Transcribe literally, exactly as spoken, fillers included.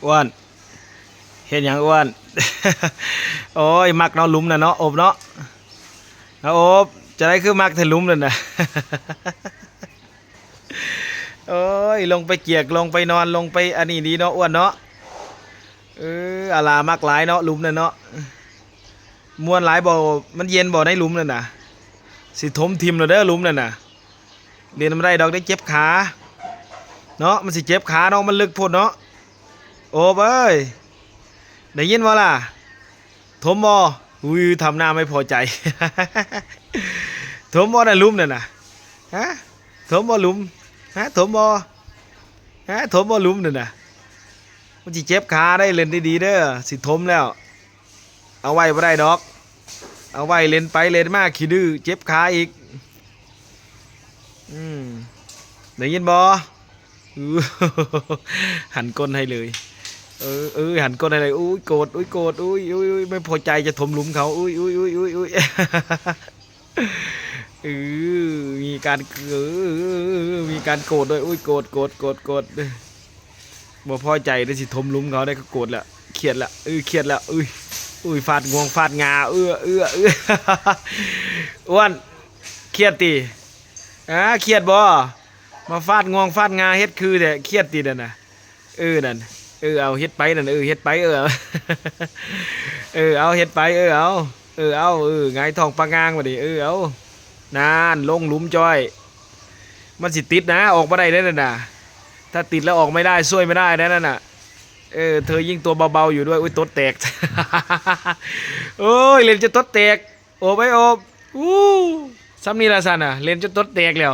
อ้วน เห็นอย่างอ้วน โอ้ย มักเนาะหลุมน่ะเนาะ อบเนาะ นะอบ จะได้คือมักแต่หลุมนั่นนะ โอ้ย ลงไปเกียก ลงไปนอน ลงไปอันนี้ดีเนาะ อ้วนเนาะ เออ อาลามักหลายเนาะ หลุมนั่นเนาะ ม่วนหลายบ่ มันเย็นบ่ในหลุมนั่นน่ะ สิถมทิ่มแล้วเด้อหลุมนั่นน่ะ เล่นบ่ได้ดอก ได้เจ็บขา เนาะ มันสิเจ็บขาเนาะ มันลึกโพดเนาะ โอบเอ้ย ได้ยินบ่ล่ะ ถมบ่ อุ้ย ทำหน้าไม่พอใจ ถมบ่น่ะหลุมนั่นน่ะ ฮะ ถมบ่หลุม ฮะ ถมบ่ ฮะ ถมบ่หลุมนั่นน่ะ มันสิเจ็บขาได้ เล่นดีๆเด้อ สิถมแล้ว เอาไว้บ่ได้ดอก เอาไว้เล่นไปเล่นมาขี้ดื้อ เจ็บขาอีก อืม ได้ยินบ่ อื้อ หันก้นให้เลย เออ เออ หันก้นให้เลย อุ้ย โกรธ อุ้ย โกรธ อุ้ย อุ้ย อุ้ย ไม่พอใจจะถมหลุมเขา อุ้ย อุ้ย อุ้ย อุ้ย อุ้ย เออ มีการ เออ มีการโกรธด้วย อุ้ย โกรธ โกรธ โกรธ โกรธ บ่พอใจได้สิถมหลุมเขาได้ก็โกรธละ เครียดละ เออ เครียดละ อุ้ย อุ้ย ฟาดงวง ฟาดงา เออ เออ เออ อ้วน เครียดติ อ่า เครียดบ่ มาฟาดงวง ฟาดงา เฮ็ดคือแท้ เครียดตินั่นน่ะ เออ นั่น เออ เอา เฮ็ดไปนั่น เออ เฮ็ดไป เออ เอา เออ เอา เฮ็ดไป เออ เอา เออ เอา เออ หงายท้องปะงางบัดนี้ เออ เอา นั่น ลงหลุมจ้อย มันสิติดนะ ออกบ่ได้เด้อนั่นน่ะ ถ้าติดแล้วออกไม่ได้ ช่วยไม่ได้นะนั่นน่ะ เออ เธอยิ่งตัวเบาๆอยู่ด้วย อุ๊ย ตดแตก โอ้ย เล่นจนตดแตก โอบไอ้โอบ อู้ ซ้ำนี่ละสั่นน่ะ เล่นจนตดแตกแล้ว